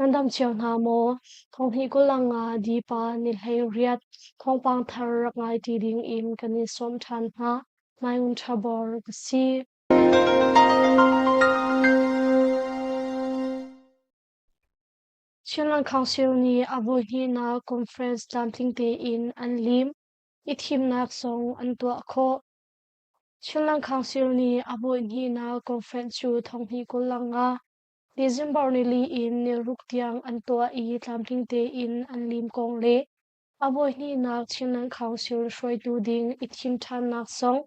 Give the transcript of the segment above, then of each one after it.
Nan dam cio hna maw? Thonghnih 25 Dipa ni 18 thawngpang thar rak ngai ṭi ding in kan in sawm ṭhan hna. Nai Ṭha Bor ka si. Chinland Council nih a voihnihnak conference tlamtling tein an lim i thimnak zong an tuah khawh. Chinland Council nih a voihnihnak conference cu thonghnih 25 December nili in niruk tiang an tuah i tlamtling tein an lim kong le a voihnihnak Chinland Council hruaitu ding i thim ṭhannak zong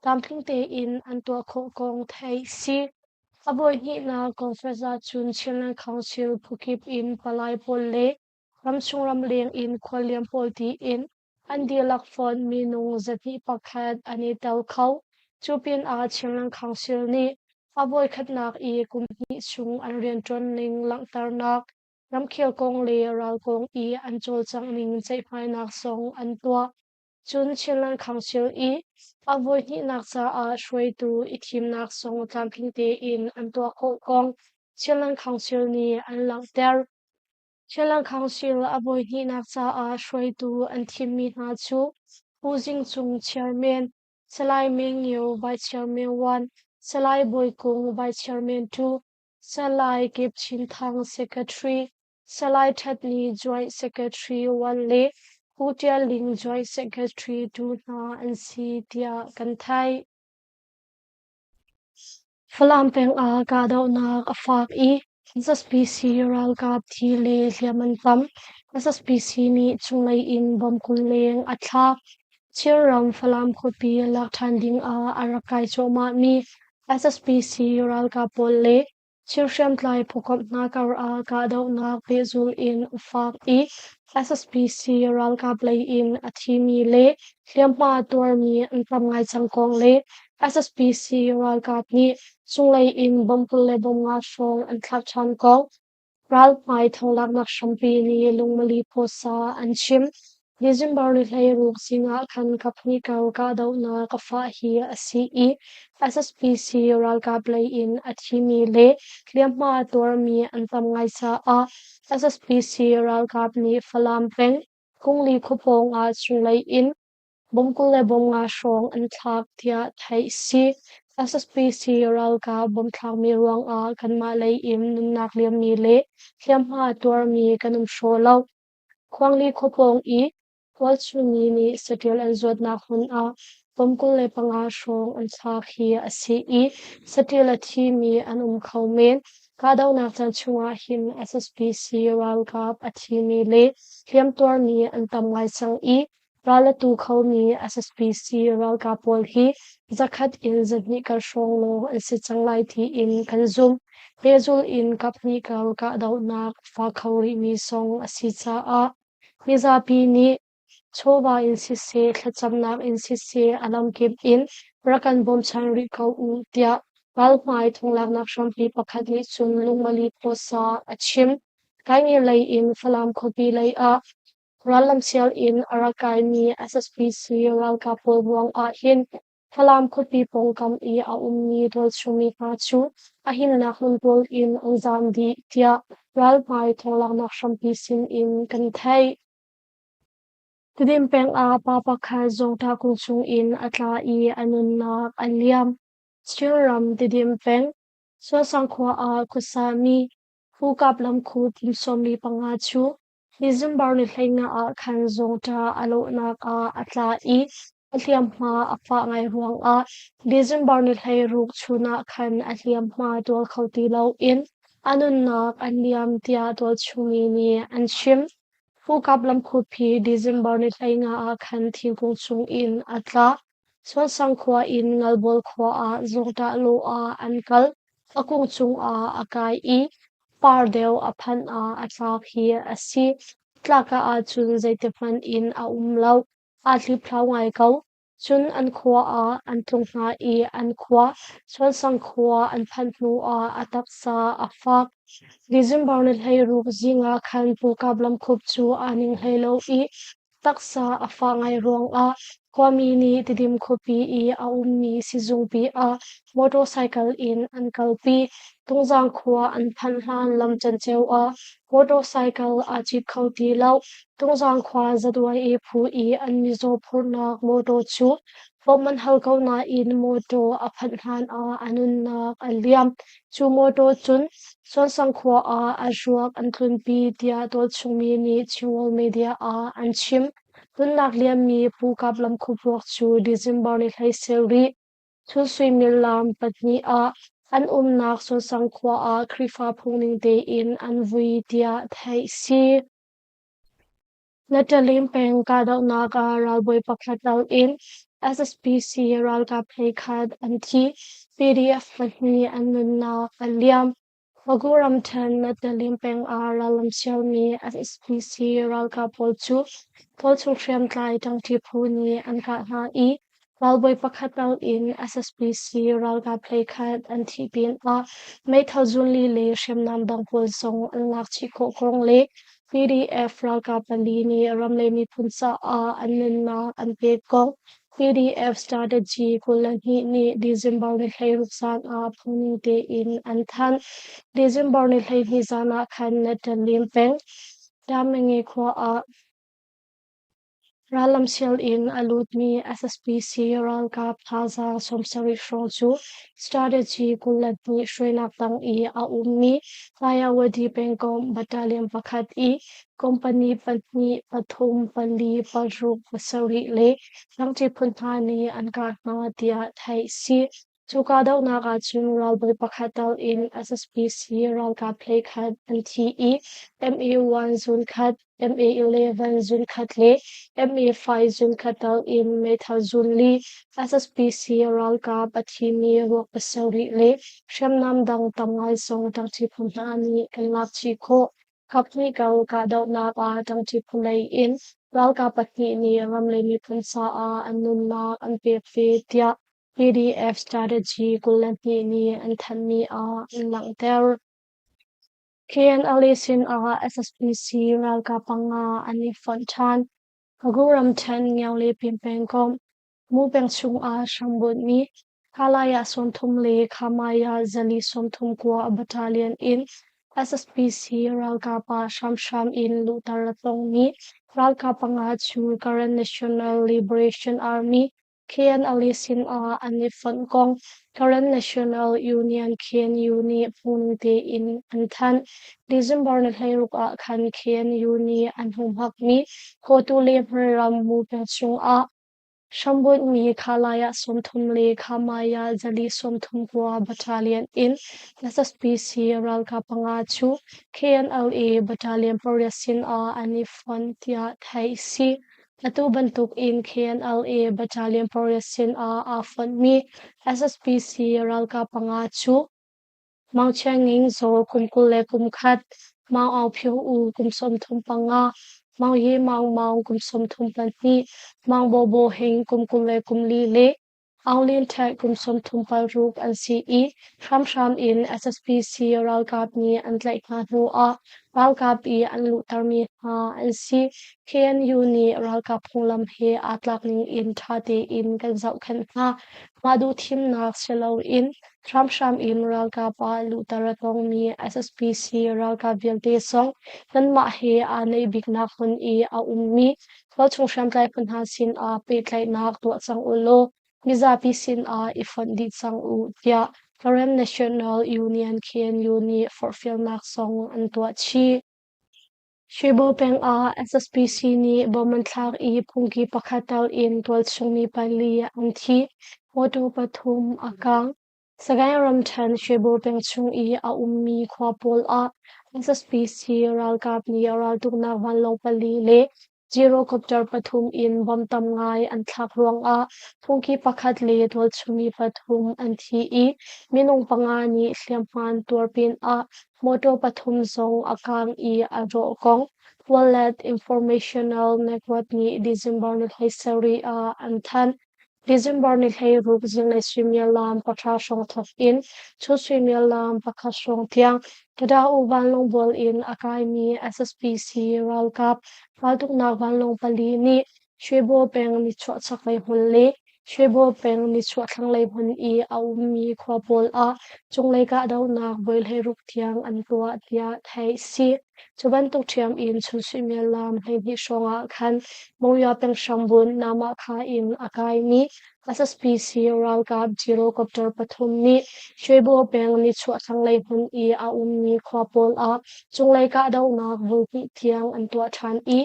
tlamtling tein an tuah khawh kong theih si. A voihnihnak conference ahcun Chinland Council phukip in palai pawl le ramchung ramleng in khuallian pawl tiin an dihlak fonh minung 201 an i tel kho. Cu pinah Chinland Council nih a voikhatnak i kum hnih chung an rianṭuan ning langhternak, ramkhel kong le ral kong i an cawlcangh ning ceihmainak zong an tuah. Cun Chinland Council i a voihnihnak caah hruaitu i thimnak zong tlamtling tein an tuah khawh kong Chinland Council nih an langhter. Chinland Council a voihnihnak caah hruaitu an thimmi hna cu Pu Zing Cung Chairman, Salai Meng Ngio Vice Chairman 1, Salai Bawi Kung Vice Chairman 2, Salai Kip Chin Thang Secretary, Salai That Ni Joint Secretary 1 le Pu Tial Ling Joint Secretary 2 hna an si tiah kan theih. Falam peng ah kahdohnak a fak i SSPC ralkap thi le hliam an tam. SSPC nih cunglei in bomb 20 leng a thlak. Chinram Falam khuapi lak ṭhan ding ah a rak kai cuahmahmi SSPC ralkap pawl le Chin hriamtlai phukomh hna kar ah kahdohnak pehzulh in a fak i SSPC ralkap lei in a thimi le hliamhma tuarmi an tam ngai cang kong le SSPC ralkap nih cunglei in bomb 20 le bomb nga hrawng an thlak ṭhan kong ralhmai thonglaknak hrampi nih lungmali phawsa an chim. December ni 16 zing ah khan kaphnih kar kahdohnak a fah hi a si i SSPC ralkap lei in a thimi le hliamhma tuarmi an tam ngai caah SSPC ralkap nih Falam peng Kungli khua pawng ah cunglei in bomb 20 le bomb nga hrawng an thlak tiah theih a si. SSPC ralkap bomb thlakmi ruangah kanmah lei in nunnak liammi le hliamhma tuarmi kan um hraw lo. Khuangli khua pawng i Khualchungmi nih saṭil an zuatnak hmun ah bomb 25 hrawng an thlak hi a si i saṭil a thimi an um kho men. Kahdohnak caan chungah hin SSPC ralkap a thimi le hliamtuarmi an tam ngai cang i ral a tu khomi SSPC ralkap pawl hi 100 in 200 kar hrawng lawng an si cang lai tiin kan zumh. Pehzulh in kaphnih kar kahdohnak a fak kho rihmi zong a si caah mizapi nih chawva in siseh, thlacamnak in siseh a lamkip in rak kan bawmchan rih ko u tiah ralhmai thonglaknak hrampi pakhat nih cun lungmali phawsa a chim. Kainge lei in Falam khuapi lei ah rallamsial in a rak kaimi SSPC ralkap pawl ruang ah hin Falam khuapi pawngkam i a ummi tualchungmi hna cu a himnak hmun pawl in an zaam dih tiah ralhmai thawnglaknak hrampi sin in kan theih. Tedim peng ah pa pakhat zawngṭah kung chung in a tla i a nunnak a liam. Chinram Tedim peng, Sualsang khua ah khuasami Pukap lamkhu kum 15 cu December ni 15 ah khan zawngṭah a lawhnak ah a tla i a hliamhma a fah ngai ruangah December ni 16 chun ah khan a hliamhma tuar kho ti loin a nunnak a liam tiah tualchungmi nih an chim. Pukap lamkhuphi December ni 15 ah khan thingkung chung in a tla. Suansang khua in Ngalbawl khua ah zawngṭah lawh ah an kal. A kung cungah a kai i par deuh a phanh ah a tlak hi a si. Tlaka ahcun zeitihmanh in a um lo. Aa hliphlau ngai ko. Cun an khua ah an tlung hna i an khua, Suansang khua an phanh hnuah a taksa a fak. December ni 16 zing ah khan Pukap lamkhup cu aa ning hlei lo i Taksa a fah ngai ruangah khuami nih Tidim khuapi i a ummi sizungpi ah motorcycle in an kalpi. Tungzang khua an phanh hlan lam canceo ah motorcycle aa cit kho ti lo. Tungzang khua ZYA phu i an mizaw phurhnak motor cu bawmh an hal ko nain motor a phanh hlan ah a nunnak a liam. Cu motor cun Suansang khua ah a ruak an tlunpi tiah tualchungmi nih Chinworld Media ah an chim. Nunnak liammi Pu Kap Lam Khup ruak cu December ni 17 chun suimilam 2 ah an umnak Suansang khua ah Khrihfa phungning tein an vui tiah theih si. Natalim peng kahdohnak ah ralbawi pakhat tal in SSPC ralkap 11 an thi, PDF 2 an nunnak a liam. Bago ramṭhen Natalim peng ah rallam sialmi SSPC ralkap pawl cu tualchung hriamtlai ṭangṭi phu nih an kah hna i ralbawi pakhat tal in SSPC ralkap 11 an thih pinah meithal zunli le hriamnam dang pawl zong an lak chih khawh kong le PDF ralkap 4 nih ram le miphun caah an nunnak an pek kong PDF Strategy 22 nih December ni 16 zan ah phungning tein an thanh. December ni 12 zan ah khan Natalim peng Damenge khua ah rallam sial in a lutmi SSPC ralkap thazaang 70 hrawng cu Strategy 22 hruainak tang i a ummi Ayeyarwady pengkomh battalion pakhat i company 2, 3, 4, 6, 7 le rangṭi phun hna nih an kah hna tiah theih si. Cu kahdohnak ahcun ralbawi pakhat tal in SSPC ralkap 11 an thi i MA-1 zun khat, MA-11 zun khat le MA-5 zun khat tal in meithal zun li, SSPC ralkap a thimi ruak 7 le hriamnam dang tam ngai zong ṭangṭi phu hna nih kan lak chih khawh. Kaphnih kal kahdohnak ah ṭangṭi phu lei in ralkap 2 nih ram le miphun caah an nunnak an pek ve tiah PDF Strategy 22 nih an thanhmi ah an langhter. KNLA sinah SSPC ralkap 5 an i fonh ṭhan. Bago ramṭhen Ngiang le Pin pengkomh Mu peng chungah hrambunhmi Khalaya 30 le Khamaya 439 battalion in SSPC ralkap ah hramhram in luhter a tongmi ralkap 5 cu Karen National Liberation Army KNLA sinah an i fonh kong Karen National Union KNU nih phungning tein an thanh. December ni 16 ah khan KNU nih an humhakmi Kawtu le Hmarram Mu peng chungah hrambunhmi Khalaya 30 le Khamaya 439 battalion in SSPC ralkap 5 cu KNLA battalion 8 sinah an i fonh tiah theih a si. Atu bantuk in KNLA battalion 8 sinah aa fonhmi SSPC ralkap 5 cu Maung Chiang Nging Zaw kum 21, Maung Aung Phyo U kum 35, Maung Ye Maung Maung kum 32, Maung Bo Bo Hing kum 24 le Aung Lin Htet kum 36 an si i hramhram in SSPC ralkap nih an tlaih hna hnuah ralkap i an luhtermi hna an si. KNU nih ralkap phunglam he aa tlak ning in ṭha tein kan zohkhenh hna. Mah duhthimnak si loin hramhram in ralkap ah luhter a tongmi SSPC ralkap vialte zong nanmah he aa naih biknak hmun i a ummi tualchung hriamtlai phu hna sinah pehtlaihnak tuah cang u law mizapi sinah i fonh dih cang u tiah Karen National Union KNU nih forhfialnak zong an tuah chih. Shwebo peng ah SSPC nih bom an thlak i phungki pakhat tal in tualchung mi 4 an thi, mawṭaw 3 a kaang. Sagaing ramṭhen Shwebo peng chung i a ummi khua pawl ah SSPC ralkap nih raltuknak vanlawng 4 le Gyrocopter 3 in bom tam ngai an thlak ruangah phungki pakhat le tualchung mi 3 an thi i minung 5 nih hliamhma an tuar pinah mawṭaw 3 zong a kaang i a rawh kong Wallet Informational Network nih December ni 17 ah an thanh. December ni 16 zinglei suimilam pahra hrawng thawk in chun suimilam pakhat hrawng tiang Tada-U vanlawng bual in a kaimi SSPC ralkap raltuknak vanlawng pali nih Shwebo peng nichuah chaklei hmun le Shwebo peng nichuah thlanglei hmun i a ummi khua pawl ah cunglei kahdohnak voi 16 tiang an tuah tiah theih a si. Cu bantuk ṭhiam in chun suimilam 12 hrawng ah khan Monywa peng hrambunh Namakha in a kaimi SSPC ralkap gyrocopter pathum nih Shwebo peng nichuah thlanglei hmun i a ummi khua pawl ah cunglei kahdohnak voi hnih tiang an tuah ṭhan i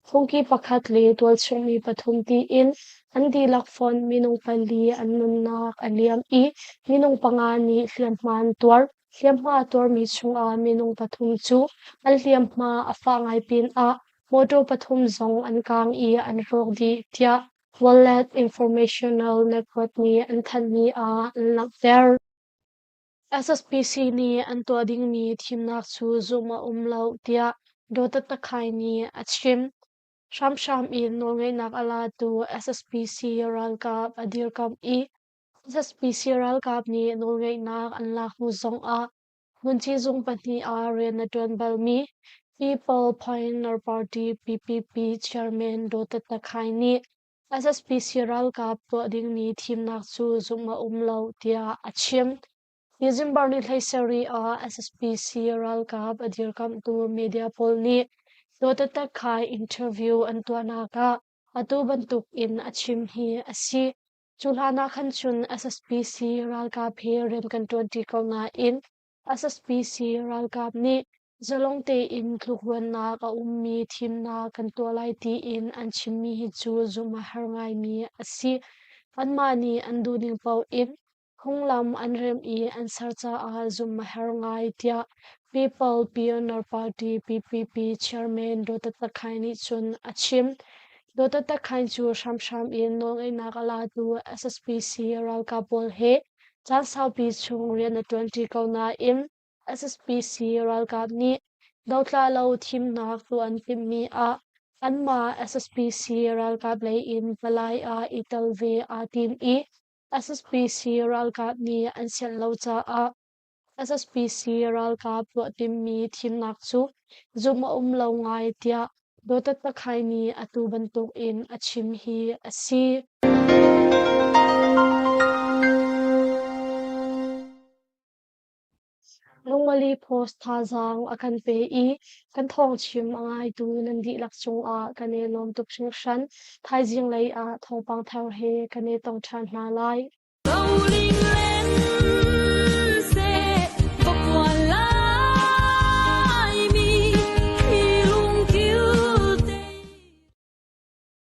Phungki pakhat le tualchungmi pathum tiin an dihlak fonh minung pali an nunnak a liam i minung panga nih hliamhma an tuar. Hliamhma a tuarmi chungah minung pathum cu an hliamhma a fah ngai pinah mawṭaw pathum zong an kaang i an rawk dih, tiah Wallet Informational Network nih an thanhmi ah an langhter. SSPC nih an tuah dingmi thimnak cu zumh a um lo tiah Dawt Takhai nih a chim. Hramhram in nawlngeihnak a latu SSPC ralkap a dirkamh i SSPC ralkap nih nawlngeihnak an lak hnu zongah hmunci zung pahnih ah rian a ṭuan balmi People Pioneer Party PPP chairman Dawt Takhai nih SSPC ralkap tuah dingmi thimnak cu zumh a um lo tiah a chim. December ni 17 ah SSPC ralkap a dirkamhtu media pawl nih Dawtatak khai interview an tuahnak ah atu bantuk in a chim hi a si. Cu hlan ah khan cun SSPC ralkap he rian kan ṭuanṭi ko nain SSPC ralkap nih zalong tein tlukruannak a ummi thimnak kan tuah lai tiin an chimmi hi cu zumh a har ngaimi a si. Anmah nih an duhning paoh in phunglam an remh i an ser caah zumh a har ngai tiah People Pioneer Party PPP chairman Dawt Takhai nih cun a chim. Dawt Takhai cu hramhram in nawlngeihnak a latu SSPC ralkap pawl he Caan saupi chung rian a ṭuanṭi ko nain SSPC ralkap nih dotla lo thimnak tuah an timhmi ah anmah SSPC ralkap lei in palai ah i tel ve aa tim i SSPC ralkap nih an sianh lo caah SSPC ralkap tuah timhmi thimnak cu zumh a um lo ngai tiah Dawtat Takhai nih atu bantuk in a chim hi a si. Lungmali Post thazaang a kan pe i kan thawngchim a ngaitu nan dihlak cungah kan i lawm tuk hringhran. Thaizing lei ah thawngpang thar he kan i tong ṭhan hna lai.